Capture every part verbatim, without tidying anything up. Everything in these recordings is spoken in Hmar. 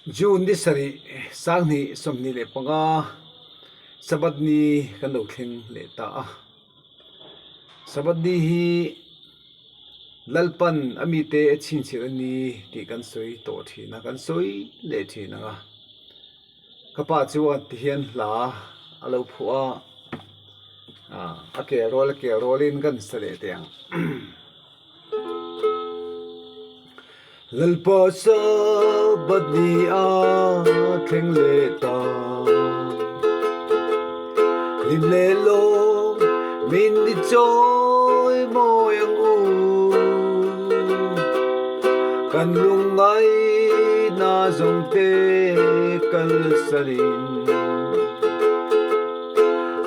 June ni sari, sang hni sawmhni le panga, Sabbath ni kan lo thleng leh ta a. Sabbath ni hi Lalpan a mite a chhinchhiah a ni tih kan sawi tawh ṭhin a, kan sawi leh ṭhin ang a. Ka pa chuan ti hian hla a lo phuh a, a, a kel rual, a kel rualin kan sa leh teh ang. Lalpa Sabbath ni a thleng leh ta. Hlim le lawm min ni chawi mawi ang u. Kan lungngaina zawngte kalsanin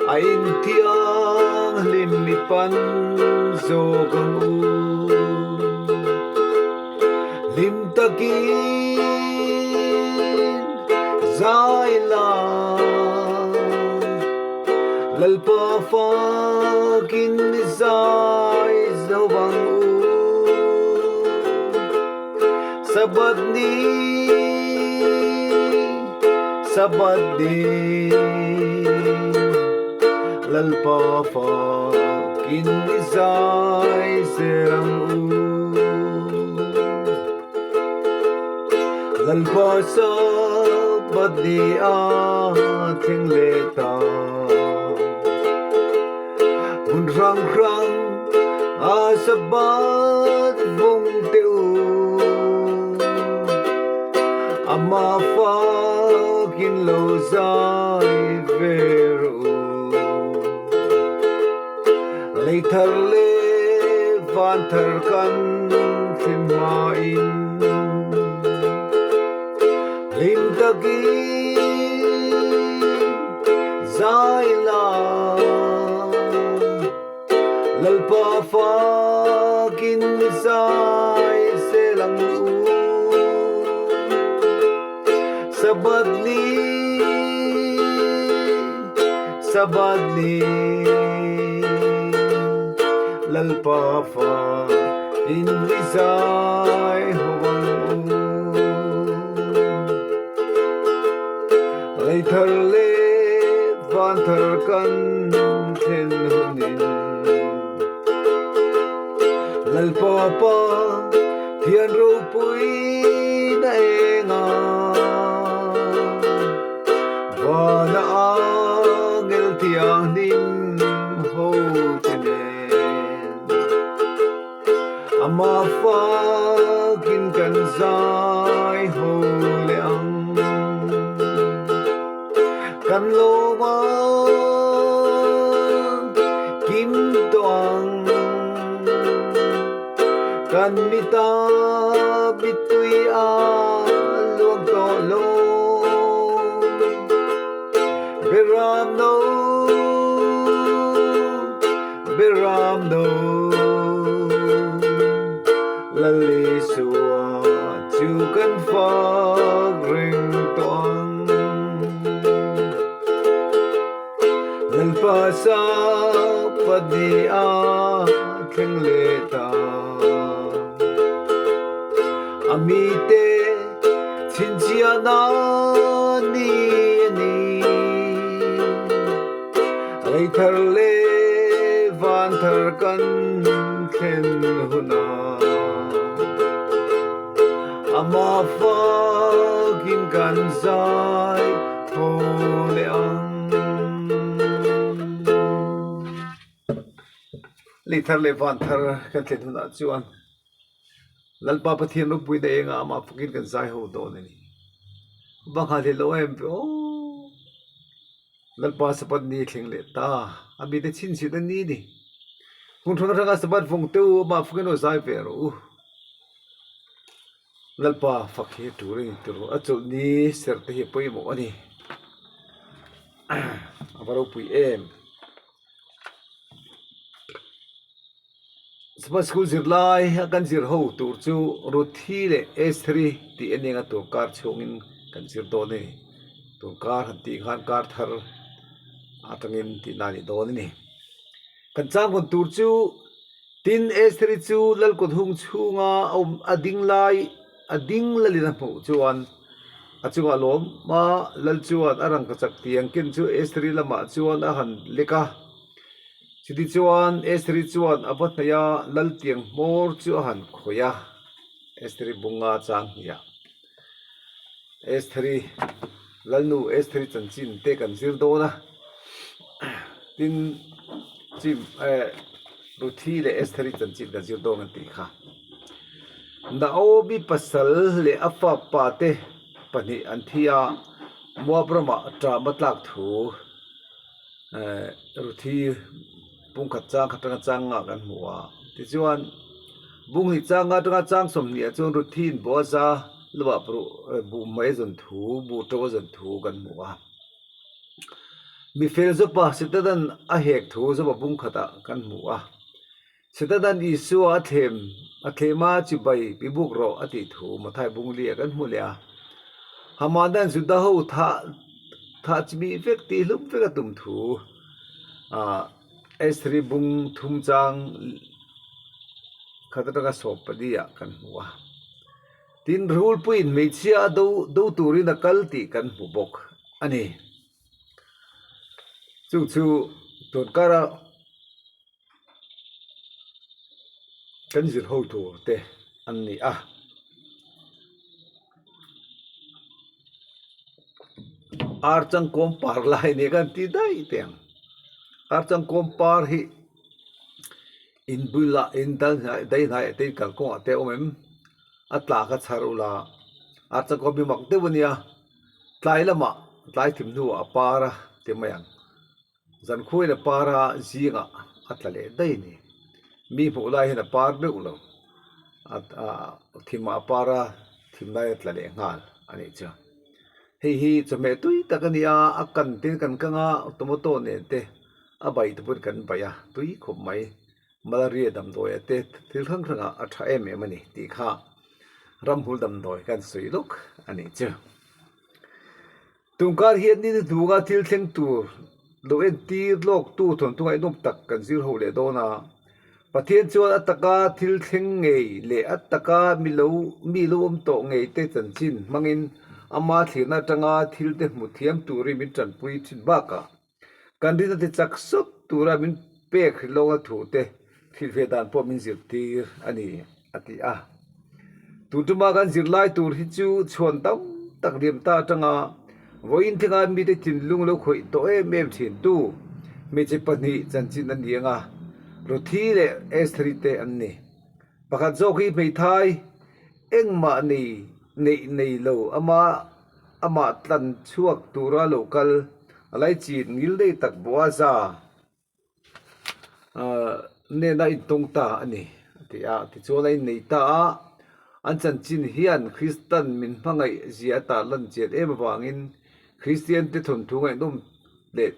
a inthianghlim mi pan zawk ang u. Hlim takin zai la, Lalpa fakin zai zo ang u. Sabbath ni, Sabbath ni, Lalpa fakin i zai zel ang u. Lalpa Sabbath ni a thleng leh ta. Hmun hrang hrang a Sabbath vawng te u, ama fakin lo zai ve rawh u. Lei thar le van thar kan thleng hmain, hlim takin zai la, Lalpa fakin i zai zel ang u. Sabbath ni, Sabbath ni, Lalpa fakin i zai ho ang u. Lei thar le van thar kan thleng hunin, Lalpa Pathian ropuina enga, vana angel thianghlim ho te nen ama fakin kan zai ho leh ang. Kan lawm ang, kim tawh ang, kan mit a mittui a luang tawh lo. Beram no, beram no, Lal Isua chu kan fak reng tawh ang. Lalpa Sabbath ni a thleng leh ta. A mite chhinchhiahna ni a ni. Lei thar le van thar kan thleng huna, ama fakin kan zai ho leh ang. Lei thar le van thar kan thleng huna chuan Lalpa Pathian ropuina enga ama fakin kan zai ho dawn a ni. Bang kha hle lo em ve aw. Lalpa Sabbath ni thleng leh ta. A mite chhinchhiahna ni a ni. Hmun hrang hranga Sabbath vawng te u, ama fakin lo zai ve rawh u. Lalpa fak hi turin, tur a chawlh ni ser te hi a pawimawh a ni. A va ropui em. Sabbath school zirlai a kan zir ho tur chu Ruthi leh Estheri tih a ni ang a, tur kar chhungin kan zir dawn a ni. Tur kar han tih khan kar thar aṭangin tihna a ni dawn a ni. Kan chang hun tur chu, tin Estheri chu lal kut hung chhunga a awm, a ding lai, a ding lalin a hmuh chuan A chunga lawm a, lal chuan a rangkachak tiang ken chu Estheri lamah chuan a han lek a. Chutichuan Estheri chuan a va hnaih a, lal tiang hmawr chu a han khawih a. Estheri bung nga chang hnia. Estheri, lalnu Estheri chanchin te kan zir dawn a. Tin, chim, eh, Ruthi leh Estheri chanchin kan zir dawn an tih kha. Naomi pasal leh a fapa te pahnih an thi a, Moab ramah ṭam a tlak thu, eh, Ruthi bung khat chang khat aṭanga chang nga kan hmu a. Tichuan, bung hnih chang nga aṭanga chang sawmhnih ah chuan Ruthiin Boaza lovah bu, eh, bu hmai a zawn thu, bu ṭo a zawn thu kan hmu a. Mi fel zawpa Setanan a hek thu Joba bung khatah kan hmu a. Setanan Isua a thlem, a thlem a, chibai mi buk rawh a tih thu Mathai bung li ah kan hmu leh a. Hamanan Juda ho thah, thah chimih vek, tihhlum vek a tum thu, a, Estheri bung thum chang khat aṭanga sawm pali ah kan hmu a. Tin, Ruhulpuiin hmeichhia a do, do turin a kal tih kan hmu bawk a ni. Chung chu tun kara kan zir ho tur te an ni a. Archang kawm par lai ni kan ti dai teng. Archang kawm par hi in bula, in dal hnai, dai hnai te in kalkawngah te awm em? A tla kha chhar ula. Archang kawm hi mak deuh a nia. Tlai lama, tlai thim hnu a par a ti mai ang. Zankhuain a par a, zingah a tla leh daih ni. Mi hmuh lai hin a par deuh lo. A, a, thima a par a, thim lai a tla leh nghal a nih chu. Hei hi chawhmeh tui tak a ni a, a kan tin kan kang a, tomato nen te a bai te pawhin kan bai a, tui khawp mai. Malaria damdawi a te, thil hrang hranga a ṭha em em a ni tih kha ramhul damdawi kan sawi lawk a nih chu. Tun kar hian ni hnuhnunga thil thleng tur lo entir lawktu thawnthu ngaihnawm tak kan zir ho leh dawn a. Pathian chuan a taka thil thleng ngei leh a taka mi lo, mi lo awm tawh ngei te chanchin hmangin ama thlirna aṭanga thil te hmu thiam turin min ṭanpui ṭhin bakah kan rinna te chak sawt tura min pek hrilh lawkna thu te thil ve dan pawh min zirtir a ni, a ti a. Tun ṭuma kan zirlai tur hi chu chhuan tam tak liam ta aṭanga vawiin thlenga mite thinlung lo khawih tawh em em ṭhintu hmeichhe pahnih chanchin a ni ang a, Ruthi leh Estheri te an ni. Pakhat zawk hi hmeithai engmah nei, neih nei lo ama, amah tlan chhuak tura lo kal a lai chin ngil daih tak Boaza, ah, nena intawng ta a ni, a ti a. Tichuan a innei ta a, an chanchin hian Kristan min hmangaih zia a tarlan chian em avangin Kristian te thawnthu ngaihnawm leh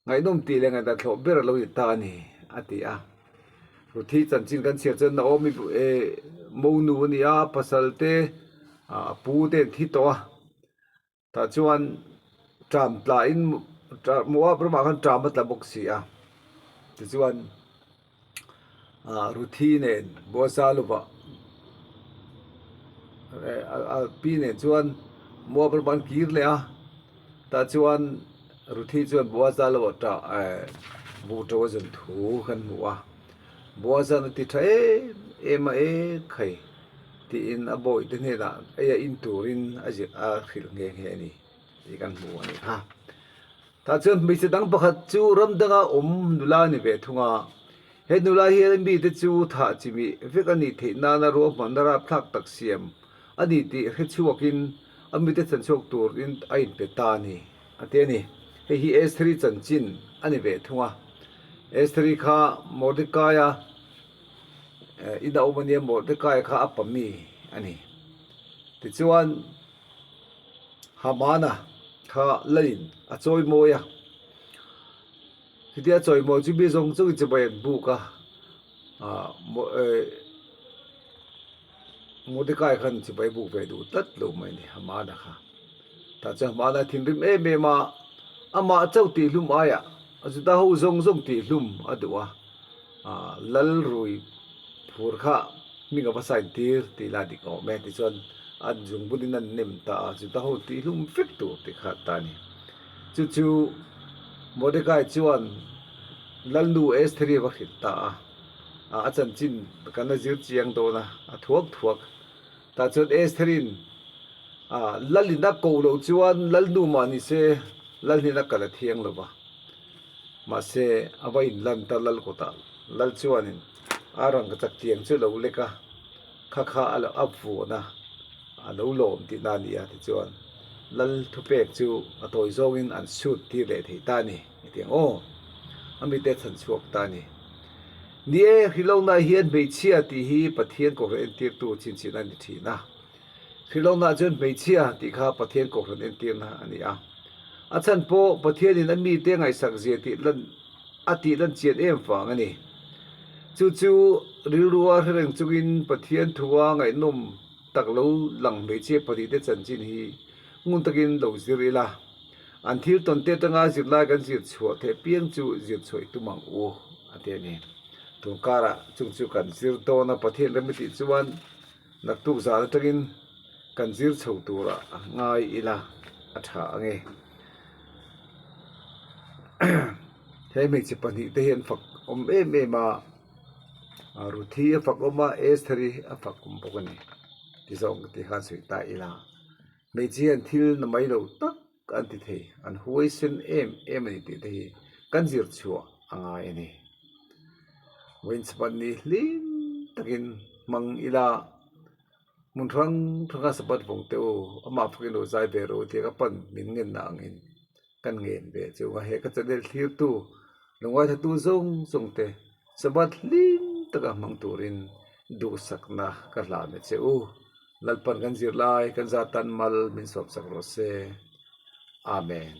ngaihnawm tih leh ngaihdan thlawh ber a lo ni ta a ni, a ti a. Ruthi chanchin kan chhiar chuan Naomi, eh, monu a ni a, pasal te, ah, a pu te an thi tawh a. Tah chuan ṭam tla in, ṭa-, Moab ramah khan ṭam a tla bawk si a. Tichuan, a, Ruthi nen Boaza lovah, eh, a, a pi nen chuan Moab ramah an kir leh a. Tah chuan Ruthi chuan Boaza lovah ṭa, eh, bu ṭo a zawn thu kan hmu a. Boaza-in a ti ṭha em em a, e khai, tiin a bawi te hnenah eia in turin a zir a hrilh nghe nghe a ni tih kan hmu a ni kha. Tah chuan hmeichhe dang pakhat chu ram danga awm nula ni ve thung a. He nula hian a mite chu thah chimih vek a nih theih nana ruahmanna rapthlak tak siam a ni tih hre chhuakin a mite chhan chhuak turin a inpe ta a ni, a ti a ni. Hei hi Estheri chanchin a ni ve thung a. Estheri kha Mordekaia, eh, ina awm a nia, Mordekai kha a pa mi a ni. Tichuan, Hamana kha lalin a chawimawi a. Chutia chawimawi chu mi zawng zawngin chibai an buk a. A, Mo-, eh, Mordekai khan chibai buk ve duh tlat lo mai ni, Hamana kha. Tah chuan Hamana thinrim em em a, amah chauh tihhlum aiah, Juda ho zawng zawng tihhlum a duh a. A, lal rui phur kha hming a va sign tir tih la dik awm e. Tichuan an zung bunin an nem ta a, Juda ho ti hlum vek tur ti kha ta ni. Chu chu Mordekai chuan lalnu Estheri va hrilh ta a, a, a chanchin kan la zir chiang dawn a, a thuak thuak. Ta chuan Estherin, a, lal in a ko lo chuan lalnu mah ni se, lal hnen a kal a thiang lo va. Mahse, a va inlan ta lal kawtah, lal chuanin a rangkachak tiang chu lo lek a, kha kha a lo, a vuan a, a lo lawm tihna a ni a, tichuan lal thupek chu a tawi zawngin an sut tir leh thei ta ni, hetiang aw, a mite chhan chhuak ta ni. Ni e, hrilona hian hmeichhia tih hi Pathian kohhran entirtu chinchin a ni ṭhin a. Hrilona chuan hmeichhia tih kha Pathian kohhran entirna a ni a. A chhan pawh Pathianin a mite ngaihsak zia tih lan, a tih lan chian em vang a ni. Chu chu rilrua hre reng chungin Pathian thua ngaihnawm tak lo lang hmeichhia pahnihte chanchin hi ngun takin lo zir ila. An thil tawnte aṭanga zirlai kan zir chhuah theih apiang chu zir chhuah i tum ang u, a ti a ni. Tun kara chung chu kan zir dawn a, Pathian rem i tih chuan naktuk zan aṭangin kan zir chho tura ngai ila a ṭha ang e. He hmeichhe pahnihte hi an fak awm em em a, a, Ruthi a fak awm a, Estheri a fak awm bawk a ni. Ti zawng ti khan sawi ta ila. Hmeichhe hian thil na mai lo tak an ti thei, an huaisen em em a ni tih te hi kan zir chhuah a ngai a ni. Vawiin Sabbath ni hlim takin hmang ila, hmun hrang hranga Sabbath vawng te u, amah fakin lo zai ve ro tia ka pan min ngenna angin kan ngen ve che u a. He ka channel thlirtu, lo ngaithlatu zawng zawng te Sabbath hlim taka hmang turin duhsakna ka hlan che u. Lalpan kan zirlai kan za tan mal min sawmsak rawh se. Amen.